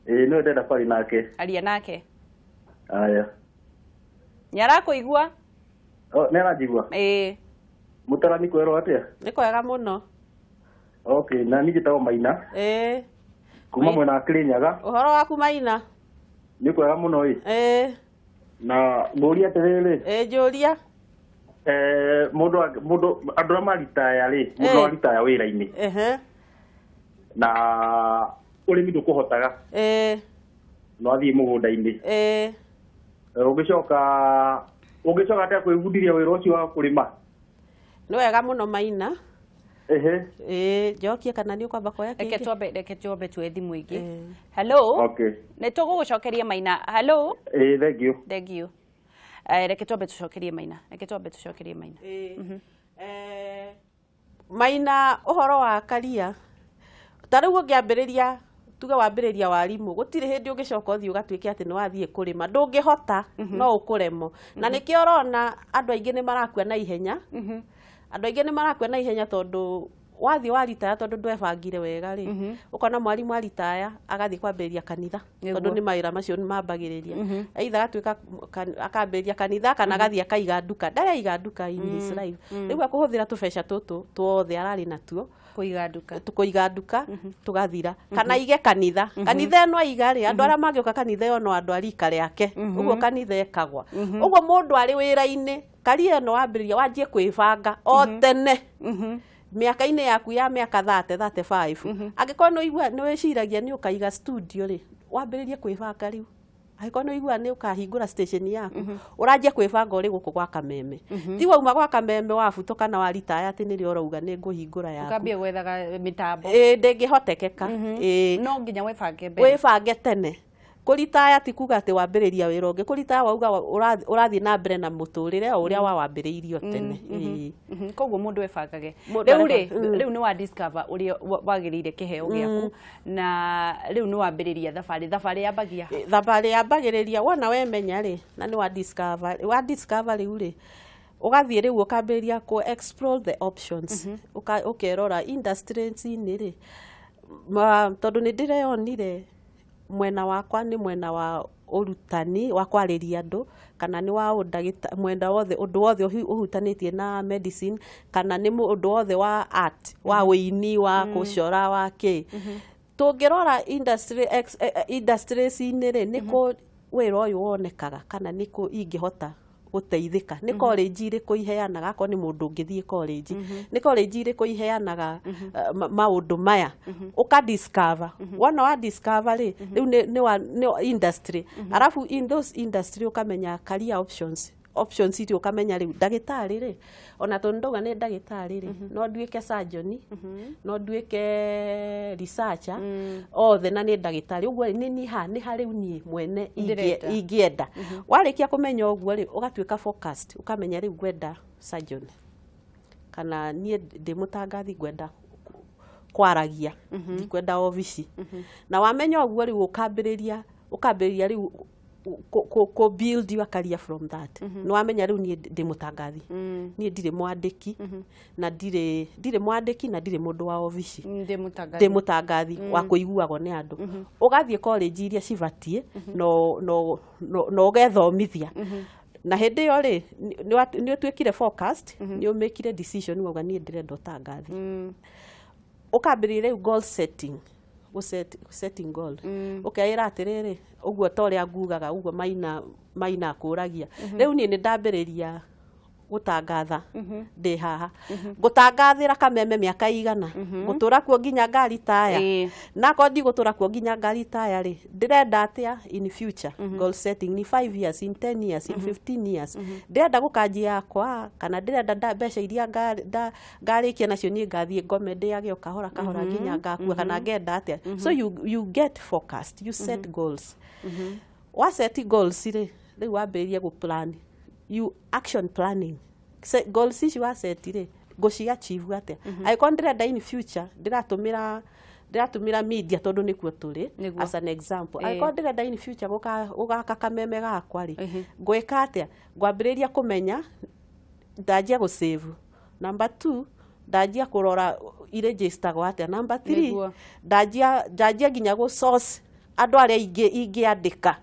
Ĩĩ, nĩwe ndĩrenda kwaria nake. Aria nake. Aya. Nĩ arakũigua? Nĩ aranjigua? Ĩĩ. Mũtarani kwerwo atĩa? Nĩ kwega mũno. Okay, na niĩ njĩtagwo Maina. Ĩĩ. Kuma mwena wa Kĩrĩnyaga. Ũhoro waku Maina? Nĩ kwega mũno ĩ. Ĩĩ. Na ngũria atĩrĩrĩ. Ĩĩ, njũria. Mũndũ andũ arĩa maritaya rĩ, mũndũ aritaya wĩra-inĩ. Na ũrĩmi ndũkũhotaga. No athiĩ mũgũnda-inĩ. Ũngĩcoka atĩa kwĩbundithia wĩra ũcio wa kũrĩma? Nĩ wega mũno Maina. Ĩĩ, njokie kana nĩ ũkwamba kuoya kĩngĩ? Reke twambe tuoe thimũ ĩngĩ. Hello. Okay. Nĩ tũgũgũcokeria Maina. Hello. Ĩĩ, thank you. Thank you. Reke twambe tũcokerie Maina. Reke twambe tũcokerie Maina. Maina, ũhoro wa karia ta rĩu ũngĩambĩrĩria, tuge wambĩrĩria warimũ, gũtirĩ hĩndĩ ũngĩcoka ũthiĩ ũgatuĩke atĩ nĩ wathiĩ kũrĩma, ndũngĩhota, no ũkũremwo. Na nĩkĩo ũrona andũ aingĩ nĩ marakua na ihenya. Andũ aingĩ nĩ marakua na ihenya tondũ wathiĩ waritaya, tondũ ndwebangire wega rĩ, ũkona mwarimũ aritaya agathiĩ kwambĩrĩria kanitha, tondũ nĩ mawĩra macio nĩ mambagĩrĩria. Either agatuĩka akambĩrĩria kanitha kana agathiĩ akaiga nduka. Ndaraiga nduka in his life. Rĩu akũhũthĩra tũbeca tũtũ tuothe ararĩ natuo kũiga nduka, kũiga nduka tũgathira, kana aige kanitha. Kanitha ĩno aiga rĩ, andũ arĩa mangĩũka kanitha ĩyo no andũ a rika rĩake, ũguo kanitha ĩkagwa. Ũguo mũndũ arĩ wĩra-inĩ, karia ĩno wambĩrĩria, wanjie kwĩbanga o tene. Mĩaka-inĩ yaku ya mĩaka 30, 35, angĩkorwo nĩ wĩciragia nĩ ũkaiga studio rĩ, wambĩrĩrie kwĩbanga rĩu. Angĩkorwo nĩ ũiguaga nĩ ũkahingũra station yaku, ũranjia kwĩbanga ũrĩ gũkũ gwa Kameme. Ti wauma gwa Kameme wabutwo kana waritaya atĩ nĩrĩo ũrauga nĩ ngũhingũra yaku. Ũkambia gwethaga mĩtambo. Ĩĩ, ndĩngĩhotekeka. No nginya wĩbange mbere. Wĩbange tene. Kũritaya ti kuga atĩ wambĩrĩria wĩra ũngĩ. Kũritaya wauga ũrathiĩ na mbere na mũtũrĩre o ũrĩa wawambĩrĩirio tene. Koguo mũndũ ebangage. Rĩu rĩ, rĩu nĩ wa discover ũrĩa wagĩrĩire kĩheo gĩaku, na rĩu nĩ wambĩrĩria thabarĩ. Thabarĩ yambagia? Thabarĩ yambagĩrĩria wona wemenya rĩ, na nĩ wa discover, wa discover rĩu rĩ, ũgathiĩ rĩu ũkambĩrĩria kũ explore the options. Ũkerora industries-inĩ rĩ, tondũ nĩ ndĩreyonire mwena wakwa nĩ mwena wa ũrutani wa kwarĩria andũ, kana nĩ wa ũndagĩta, mwena wothe, ũndũ wothe ũhutanĩtie na medicine, kana nĩ ũndũ wothe wa art, wa ũini, wa gũcora, wa kĩ. Tũngĩrora industries-inĩ rĩ, nĩ kũ wĩra ũyũ wonekaga, kana nĩ kũ ingĩhota gũteithĩka, nĩ college irĩkũ iheanaga, akorwo nĩ mũndũ ũngĩthiĩ college, nĩ college irĩkũ iheanaga maũndũ maya, ũka discover. Wona wa discover rĩ, rĩu nĩ industry. Arabu in those industry ũkamenya career options, options iria ũkamenya rĩu ndagĩtarĩ rĩ, ona tondũ ndauga nĩ ndagĩtarĩ rĩ, no nduĩke surgeon, no nduĩke researcher, othe na nĩ ndagĩtarĩ. Ũguo nĩ niĩ ha, nĩ ha rĩu niĩ mwene ingĩenda. Warĩkia kũmenya ũguo rĩ, ũgatuĩka focused, ũkamenya rĩu ngwenda surgeon, kana niĩ ndĩ mũtangathi ngwenda kwaragia, ndikwenda obici. Na wamenya ũguo rĩu ũkambĩrĩria rĩu ko build your career from that. Nĩ wamenya rĩu niĩ ndĩ mũtangathi, niĩ ndirĩ mwandĩki, na ndirĩ mwandĩki na ndirĩ mũndũ wa obici, ndĩ mũtangathi wa kũiguagwo nĩ andũ. Ũgathiĩ college iria cibatiĩ na ũgethomithia. Na hĩndĩ ĩyo rĩ, nĩ ũtuĩkire focused, nĩ ũmĩkire decision wauga niĩ ndĩrenda ũtangathi. Ũkambĩrĩria rĩu goal setting, setting goal. Ũkeĩra atĩrĩrĩ, ũguo ta ũrĩa ngugaga ũguo maina maina akũragia. Rĩu niĩ nĩ ndambĩrĩria gũtangatha ndĩ haha, ngũtangathĩra Kameme mĩaka igana, ngũtũra kuo nginya ngaritaya. Na akorwo ndigũtũra kuo nginya ngaritaya rĩ, ndĩrenda atĩa in future? Goal setting ni 5 years, in 10 years, in 15 years, ndĩrenda gũkanjia yakwa kana ndĩrenda mbeca iria ngarĩkia nacio niĩ ngathiĩ ngome ndĩage o kahora kahora nginya ngakua, kana ngenda atĩa? So you get focused, you set goals. Wa set goals rĩ, rĩu wambĩrĩrie gũ plan, you action planning. Goals ici wa set rĩ, ngũci achieve atĩa? Angĩkorwo ndĩrenda in future ndĩratũmĩra media tondũ nĩkuo tũrĩ, as an example, angĩkorwo ndĩrenda in future gũgaka Kameme gakwa rĩ, ngwĩka atĩa? Ngwambĩrĩria kũmenya ndanjia gũ save. Number 2, ndanjia kũrora irejistagwo atĩa. Number 3, ndanjia nginya gũ source andũ arĩa ingĩandĩka.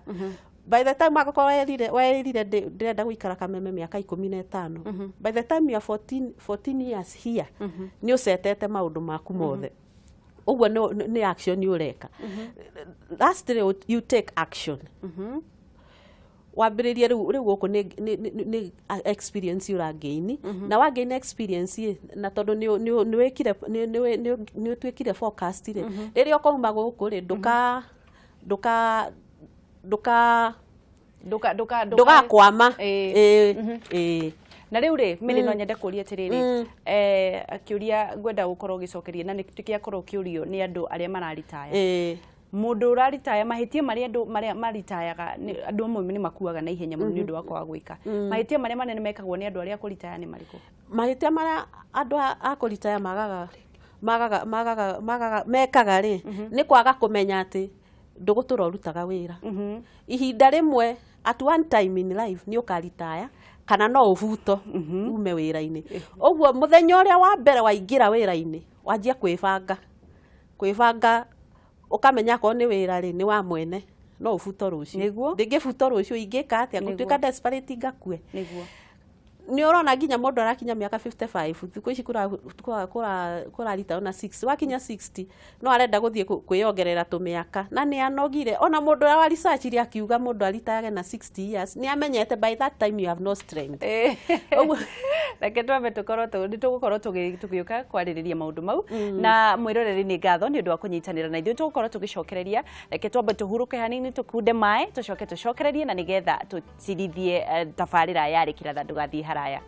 By the time agakorwo werire ndĩrenda gũikara Kameme mĩaka 15, by the time you are 14 years here, nĩ ũcetete maũndũ maku mothe. Ũguo nĩ action ũreka. Lastly, you take action. Wambĩrĩrie rĩu gũkũ nĩ experience ũragain, na wagain experience na tondũ nĩ ũtuĩkire forecast rĩ, rĩrĩa ũkauma gũkũ rĩ, ndũgakwama. Na rĩu rĩ, Mary, no nyende kũria atĩrĩrĩ, kĩũria ngwenda gũkorwo ũgĩcokeria na nĩ kĩakorwo kĩũrio nĩ andũ arĩa mararitaya. Mũndũ ũraritaya, mahĩtia marĩa andũ marĩa maritayaga, andũ amwe nĩ makuaga na ihenya mũno nĩ ũndũ wa kwaga gwĩka. Mahĩtia marĩa manene mekagwo nĩ andũ arĩa akũritaya nĩ marĩkũ? Mahĩtia marĩa andũ a kũritaya mekaga rĩ, nĩ kwaga kũmenya atĩ ndũgũtũra ũrutaga wĩra. Ihinda rĩmwe, at one time in life, nĩ ũkaritaya kana no ũbuto ume wĩra-inĩ. Ũguo mũthenya ũrĩa wa mbere waingĩra wĩra-inĩ, wanjia kwĩbanga. Kwĩbanga ũkamenya akorwo nĩ wĩra rĩ, nĩ wa mwene, no ũbuto rũciũ. Ndingĩbuto rũciũ ingĩka atĩa? Ngũtuĩka desperate ngakue. Nĩ ũrona nginya mũndũ arakinya mĩaka 55, thikũ ici kũrarita ona 6, wakinya 60 no arenda gũthiĩ kwĩyongerera tũmĩaka na nĩ anogire. Ona mũndũ ũrĩa wa research iria akiuga mũndũ aritayage na 60 years, nĩ amenyete by that time you have no strength. Reke twambe tũkorwo nĩ tũgũkorwo tũgĩũka kwarĩrĩria maũndũ mau, na mwĩroreri nĩ ngatho nĩ ũndũ wa kũnyitanĩra na ithuĩ. Tũgũkorwo tũgĩcokereria, reke twambe tũhurũke hanini, tũkunde maĩ, tũcoke tũcokererie na nĩgetha tũtirithie tabarĩra ya Rĩkĩra Ndũgathiĩ Haraya.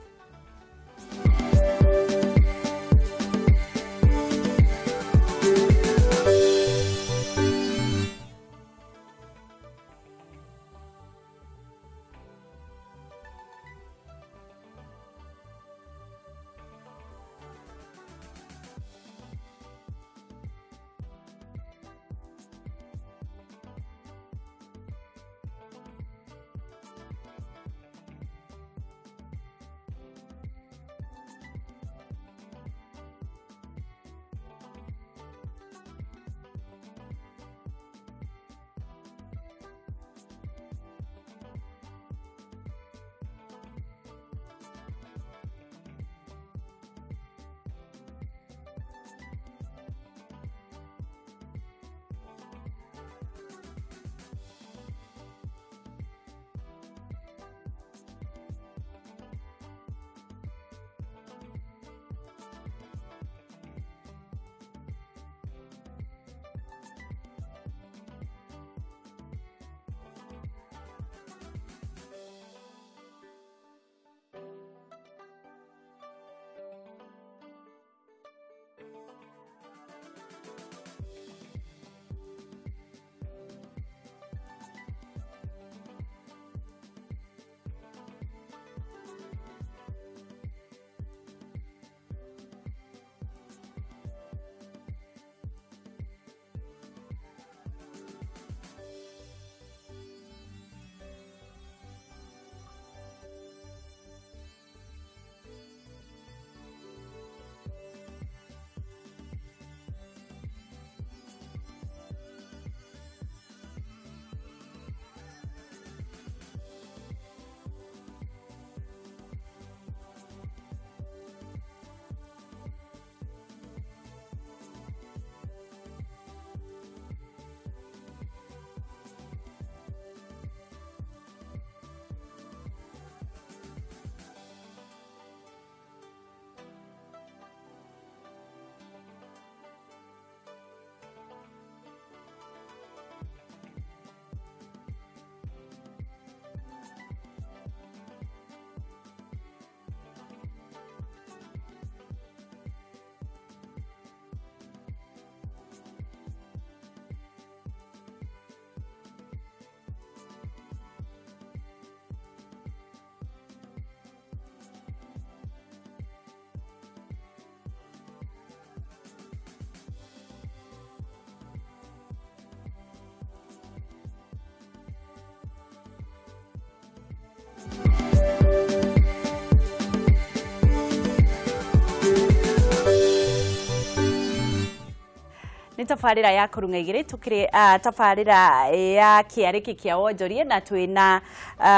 Nĩ tabarĩra ya kũrung'a igĩrĩ tũkĩrĩ tabarĩra ya kĩarĩki kĩa wonjoria na twĩna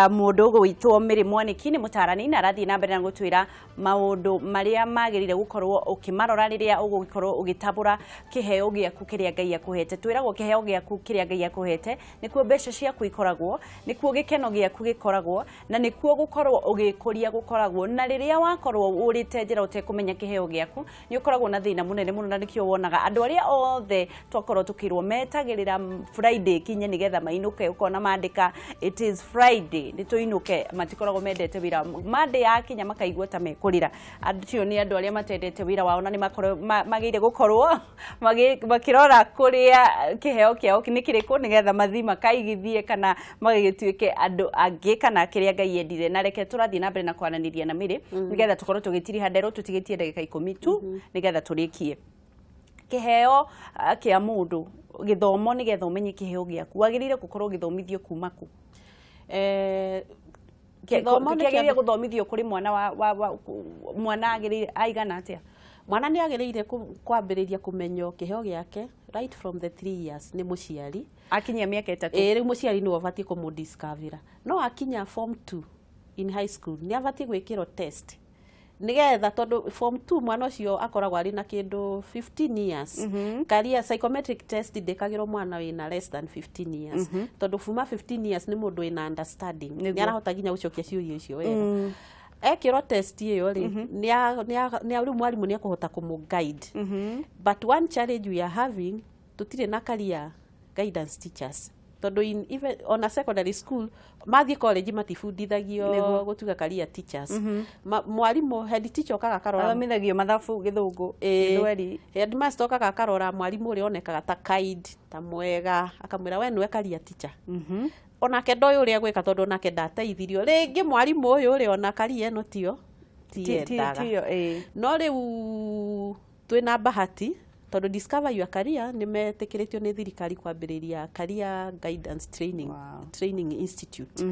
mũndũ ũgwĩtwo Mary Mwaniki nĩ mũtarani na arathiĩ na mbere na gũtwĩra maũndũ marĩa magĩrĩire gũkorwo ũkĩmarora rĩrĩa ũgũkorwo ũgĩtabũra kĩheo gĩaku kĩrĩa Ngai akũhete. Twĩragwo kĩheo gĩaku kĩrĩa Ngai akũhete nĩkuo mbeca ciaku ikoragwo, nĩkuo gĩkeno gĩaku gĩkoragwo, na nĩkuo gũkorwo ũgĩkũria gũkoragwo. Na rĩrĩa wakorwo ũrĩte njĩra ũtekũmenya kĩheo gĩaku nĩ ũkoragwo na thĩna mũnene mũno, na nĩkĩo wonaga andũ arĩa othe twakorwo tukirwo metagĩrĩra Friday kinye nigetha mainũke, ũkona mandĩka it is Friday nĩ tũinũke, matikoragwo mendete wĩra. Monday yakinya makaigua ta mekũrĩra. Acio nĩ andũ arĩa matendete wĩra wao na nĩ magĩrĩire gũkorwo makĩrora kũrĩa kĩheo kĩao nĩ kĩrĩkũ nĩgetha mathiĩ makaigithie kana magĩtuĩke andũ angĩ kana kĩrĩa Ngai endire. Na reke tũrathiĩ na mbere na kwaranĩria na Mary nĩgetha tũkorwo tũgĩtiriha nderũ, tũtigĩtie ndagĩka 10 tu nĩgetha tũrĩkie. Kĩheo kĩa mũndũ gĩthomo nĩgetha ũmenye kĩheo gĩaku wagĩrĩire gũkorwo ũgĩthomithio kuma kũ? Gĩthomo nĩ gũthomithio kũrĩ mwana wa mwana agĩrĩire aigana atĩa? Mwana nĩ agĩrĩire kwambĩrĩria kũmenyo kĩheo gĩake right from the 3 years nĩ mũciari. Akinyia mĩaka 3. Rĩu mũciari nĩwe ũbatiĩ kũmũdiscover. No akinya form 2 in high school nĩ abatiĩ gwĩkĩrwo test nigetha tondu form 2 mwana ucio akoragwo ari na kindu 15 years. Career psychometric test ndikagirwo mwana wina less than 15 years. Tondu fuma 15 years ni mundu wina understanding, ni arahota nginya gucokia ciũria icio wega. Ekirwo test iyo ri ni riu mwarimu ni akuhota kumu guide. But one challenge we are having, tutire na career guidance teachers. Tondu in even on a secondary school mathi college matibundithagio gutuga career teachers. Mwarimu head teacher okaga akarora athomithagio mathabu githungu githweri, headmaster okaga akarora mwarimu uria onekaga ta kind ta mwega akamwira we niwe career teacher. Onake ndoĩ ũrĩa gwĩka tondu onake ndateithirio rĩngĩ mwarimu ũyũ ũrĩa ona career ĩno tio tiendaga. No rĩu twĩna bahati tondu Discover Your Career nĩ metĩkĩrĩtio nĩ thirikari kwambĩrĩria Career Guidance Training. Training Institute.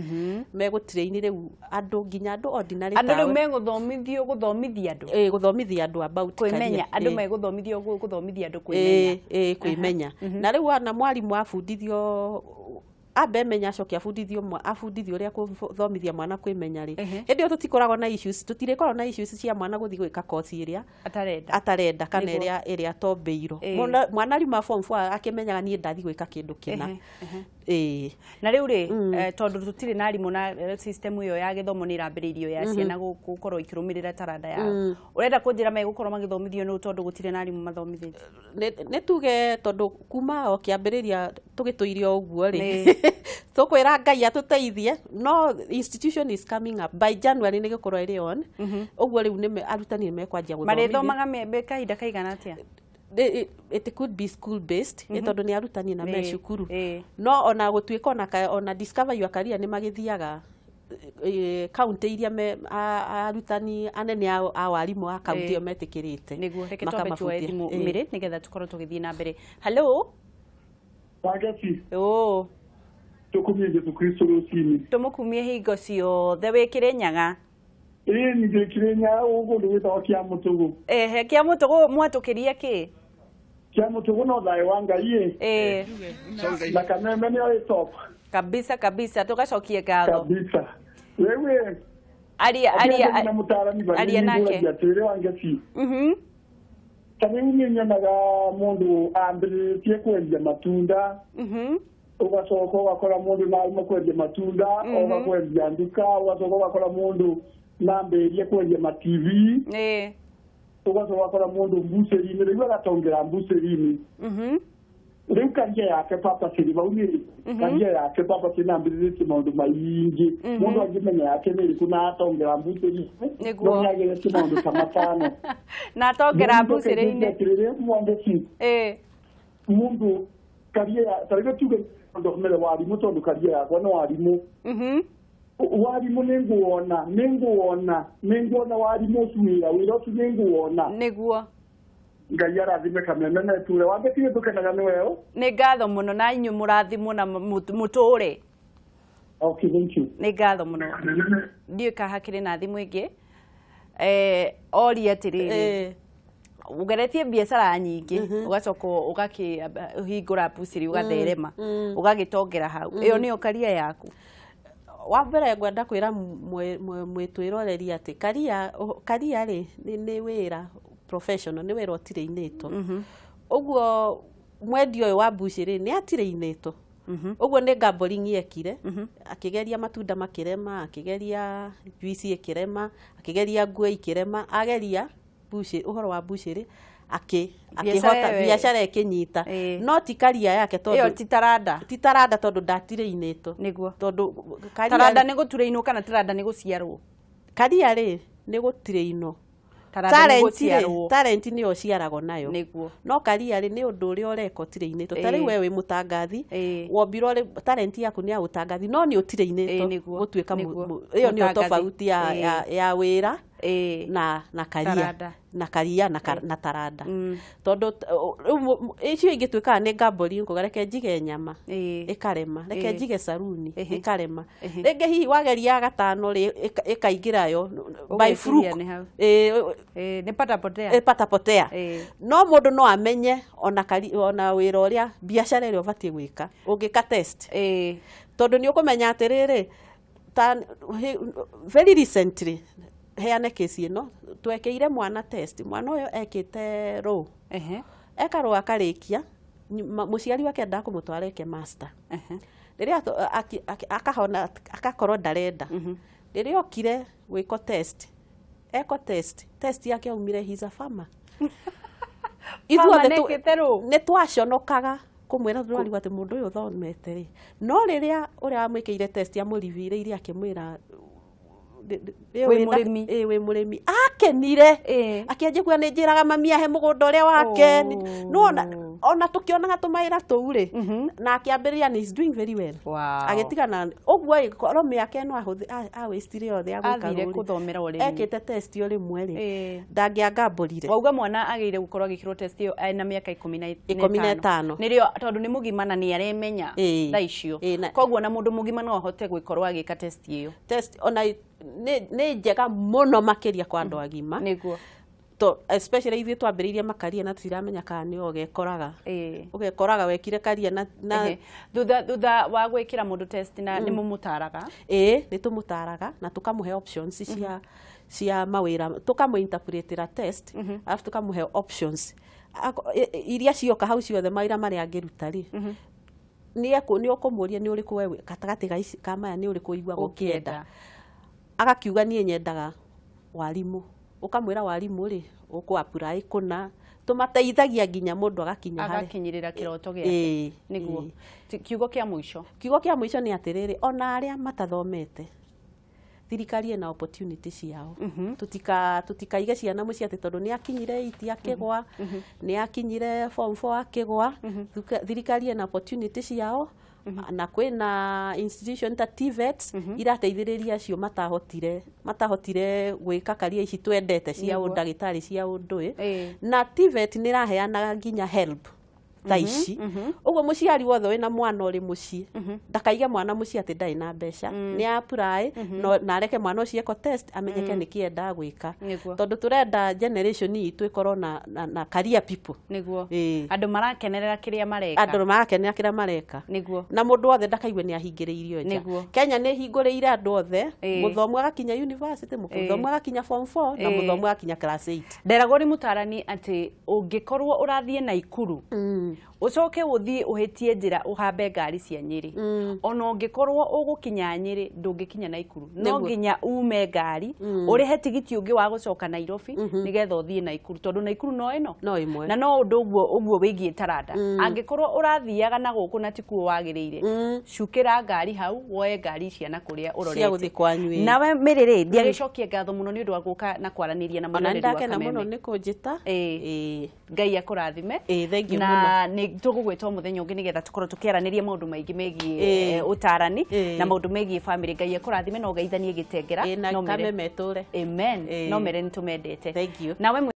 Megũ train rĩu andũ nginya andũ ordinary andũ rĩu megũthomithio gũthomithia andũ gũthomithia andũ about kwĩmenya, andũ megũthomithio gũthomithia andũ kwĩmenya kwĩmenya. Na rĩu ona mwarimũ abundithio ambe menya acoke abundithio abundithio ũrĩa kũthomithia mwana kwĩmenya rĩ, hĩndĩ ĩyo tũtikoragwo na issues, tũtirĩkoragwo na issues cia mwana gũthiĩ gwĩka course ĩrĩa atarenda kana ĩrĩa atombĩirwo. Mwana riuma form 4 akĩmenyaga niĩ ndathiĩ gwĩka kĩndũ kĩna. Na rĩu rĩ tondũ tũtirĩ na arimũ na system ĩyo ya gĩthomo nĩ ĩrambĩrĩirio ya ciana gũkorwo ikĩrũmĩrĩra taranda yao, ũrenda kũnjĩra megũkorwo magĩthomithio nũ tondũ gũtirĩ na arimũ mathomithĩtio? Nĩ tuge tondũ kuma o kĩambĩrĩria tũgĩtũirio ũguo rĩ tũkwĩra Ngai atũteithie, no institution is coming up by January nĩ gĩkorwo ĩrĩ on. Ũguo rĩu nĩ arutani nĩ mekwanjia gũthomithia. Marĩthomaga kahinda kaigana atĩa? It could be school based tondu ni arutani na me cukuru. No ona gũtuĩka ona Discover Your Career nĩ magĩthiaga county iria arutani anene a warimu a county ĩyo metĩkĩrĩte. Nĩguo reke twambe tuoe thimũ Mary nĩgetha tũkorwo tũgĩthiĩ na mbere. Hello. Wangeci. Oo. Tũkumie Jesũ Kristo rũcinĩ. Tũmũkumie hingo ciothe. Wĩ Kĩrĩnyaga? Ĩĩ nĩ Kĩrĩnyaga kũndũ gwĩtagwo Kĩamũtũgũ. Ehe, Kĩamũtũgũ mwatũkĩria kĩ? Kĩamũtũgũ no thayũ wa Ngai ĩ. Na Kameme nĩ arĩ top. Kabisa kabisa, tũgacokie ngatho. Kabisa. Wewe aria aria na mũtarani aria nake. Atĩrĩrĩ Wangeci. Ta rĩu niĩ nyonaga mũndũ ambĩrĩrĩtie kwendia matunda. Ũgacoka ũgakora mũndũ na auma kwendia matunda, oka kwendia nduka, ũgacoka ũgakora mũndũ na ambĩrĩrie kwendia ma TV. Ũgacoka ũgakora mũndũ mbucĩri-inĩ, rĩu agatongera mbucĩri-inĩ. Rĩu karia yake papa cĩrĩ bau nĩ karia yake papa cĩrĩ nambĩrĩrĩtie maũndũ maingĩ. Mũndũ angĩmenya yake nĩ ĩrĩkũ na atongera mbucĩri-inĩ, no nĩageretie maũndũ ta matano. Na atongera mbucĩri-inĩ. Atĩrĩrĩ Mwangeci. Mũndũ karia ta rĩu tuge ndũmere warimũ tondũ karia yakwa nĩ warimũ. Warimũ nĩ nguona nĩ nguona warimũ ũcio wĩra ũcio nĩ nguona. Nĩguo. Ngai arathime Kameme na ĩture. Wangeci tũkenaga nĩ weũ. Nĩ ngatho mũno na inyuĩ mũrathimwo na mũtũre. Okay, thank you. Nĩ ngatho mũno. Ndiũĩ kana hakĩrĩ na thimũ ĩngĩ. Oria atĩrĩrĩ, ũgeretie biacara nyingĩ, ũgacoka ũgakĩhingũra mbucĩrĩ, ũgatherema, ũgagĩtongera hau, ĩyo nĩyo karia yaku? Wa mbere ngwenda kwĩra mwĩtwĩroreri atĩ karia rĩ nĩ wĩra professional, nĩ wĩra ũtirĩinĩtwo. Ũguo mwendia ũyũ wa mbucĩrĩ nĩ atirĩinĩtwo. Ũguo nĩ gambling ekire, akĩgeria matunda makĩrema, akĩgeria juice ĩkĩrema, akĩgeria nguo ikĩrema, ageria ũhoro wa mbucĩrĩ akĩhota biacara ĩkĩnyita. No ti karia yake tondũ ĩyo ti taranda. Ti taranda tondũ ndatirĩinĩtwo. Nĩguo. Tondũ taranda nĩ gũturĩinwo kana taranda nĩ gũciarwo? Karia rĩ nĩ gũtirĩinwo. Talent nĩyo ũciaragwo nayo. Nĩguo. No karia rĩ nĩ ũndũ ũrĩa ũreka ũtirĩinĩtwo. Ta rĩu we wĩ mũtangathi, wombirwo rĩ talent yaku nĩ ya ũtangathi, no nĩ ũtirĩinĩtwo gũtuĩka ĩyo nĩyo tofauti ya wĩra na karia na karia na taranda. Tondũ icio ingĩtuĩkaga nĩ gambling, kuga reke njige nyama ĩkarema, reke njige saruni ĩkarema, rĩngĩ hihi wageria gatano rĩ ĩkaingĩra yo by fluke, nĩ patapotea, patapotea. No mũndũ no amenye ona wĩra ũrĩa biacara ĩrĩa ũbatiĩ gwĩka ũngĩka test, tondũ nĩ ũkũmenya atĩrĩrĩ, very recently heane kesi ĩno twekĩire mwana test, mwana ũyũ ekĩte rũ, eka rũ akarĩkia, mũciari wake endaga kũmũtwara eke master, rĩrĩa akahona akakorwo ndarenda, rĩrĩa okire gwĩko test, eko test yake aumire he's a farmer. Ithuothe nĩ twaconokaga kũmwĩra tũrarigwo atĩ mũndũ ũyũ ũthomete rĩ, no rĩrĩa ũrĩa wamwĩkĩire test amũrivĩrĩire akĩmwĩra wĩ mũrĩmi, akenire akĩanjia kuga nĩ njĩraga mami ahe mũgũnda ũrĩa wake, nĩwona ona tũkĩonaga tũmawĩra tũu rĩ, na akĩambĩrĩria and he's doing very well. Agĩtigana ũguo korwo mĩaka ĩno awastire yothe ya gwĩka athire kũthomera ũrĩmi, ekĩte test o rĩmwe rĩ, ndangĩangamborire. Wauga mwana agĩrĩire gũkorwo agĩkĩrwo test ĩyo ena mĩaka 15 nĩrĩo, tondũ nĩ mũgima na nĩ aremenya thaa icio, koguo na mũndũ mũgima no ahote gũkorwo agĩka test ĩyo. Test ona nĩ njega mũno makĩria kwa andũ agima. Nĩguo. To especially ithuĩ twambĩrĩirie makaria na tũtiramenya kana nĩ ũgekoraga. Ũgekoraga wekire karia na thutha wa gwĩkĩra mũndũ test na nĩ mũmũtaraga? Ĩĩ, nĩ tũmũtaraga na tũkamũhe options cia mawĩra, tũkamũ-interpretĩra test, alafu tũkamũhe options iria cioka hau ciothe mawĩra marĩa angĩruta rĩ, nĩ ũkũmũria nĩ ũrĩkũ we gatagatĩ ka maya nĩ ũrĩkũ ũiguaga ũkĩenda. Agakiuga niĩ nyendaga warimũ, ũkamwĩra warimũ rĩ ũkũ apply kũna, tũmateithagia nginya mũndũ agakinya harĩa agakinyĩrĩra kĩroto gĩake. Nĩguo. Kiugo kĩa mũico? Kiugo kĩa mũico nĩ atĩrĩrĩ, ona arĩa matathomete thirikari ĩna opportunity ciao, tũtikaige ciana mũciĩ atĩ tondũ nĩ akinyire 8 akĩgwa, nĩ akinyire form 4 akĩgwa, thirikari ĩna opportunity ciao, na kwĩna institution ta TVETs irateithĩrĩria acio matahotire gwĩka karia ici twendete cia ũndagĩtarĩ cia ũndũ, na TVET nĩ ĩraheanaga nginya help thaa ici. Ũguo mũciari wothe wĩna mwana ũrĩ mũciĩ ndakaige mwana mũciĩ atĩ ndarĩ na mbeca, nĩ apply na areke mwana ũcio eko test amenyeke nĩkĩ endaga gwĩka, tondũ tũrenda generation itũ ĩkorwo na career people. Nĩguo. Andũ marakenerera kĩrĩa mareka. Andũ marakenerera kĩrĩa mareka. Nĩguo. Na mũndũ wothe ndakaigue nĩ ahingĩrĩirio nja. Kenya nĩ ĩhingũrĩire andũ othe, mũthomu agakinya university, mũthomu agakinya form 4 na mũthomu agakinya class 8. Nderagwo nĩ mũtarani atĩ ũngĩkorwo ũrathiĩ Naikuru ucoke uthie uhitie njira uhambe ngari cia Nyeri, ona ungikorwo ugukinya Nyeri ndungikinya Naikuru, no nginya ume ngari urihe tigiti ungi wa gucoka Nairobi nigetha uthie Naikuru, tondu Naikuru no ino no imwe, na no undu uguo wigie taranda. Angikorwo urathiaga na guku na tikuo wagiriire, cukira ngari hau woe ngari cia na kuria urorete cia guthi kwanyu. Nawe Mary ndiagicokia ngatho muno ni undu wa guka na kwaraniria na mũroreri wa Kameme. Ndakena muno ni kunjita. Ngai akurathime. Thank you na nĩ tũgũgwĩta mũthenya ũngĩ nĩgetha tũkorwo tũkĩaranĩria maũndũ maingĩ megiĩ ũtarani na maũndũ megiĩ family. Ngai akũrathime na ũgeithanie gĩtengera. No Kameme tũre. Amen. No mere nĩ tũmendete. Thank you. Nawe.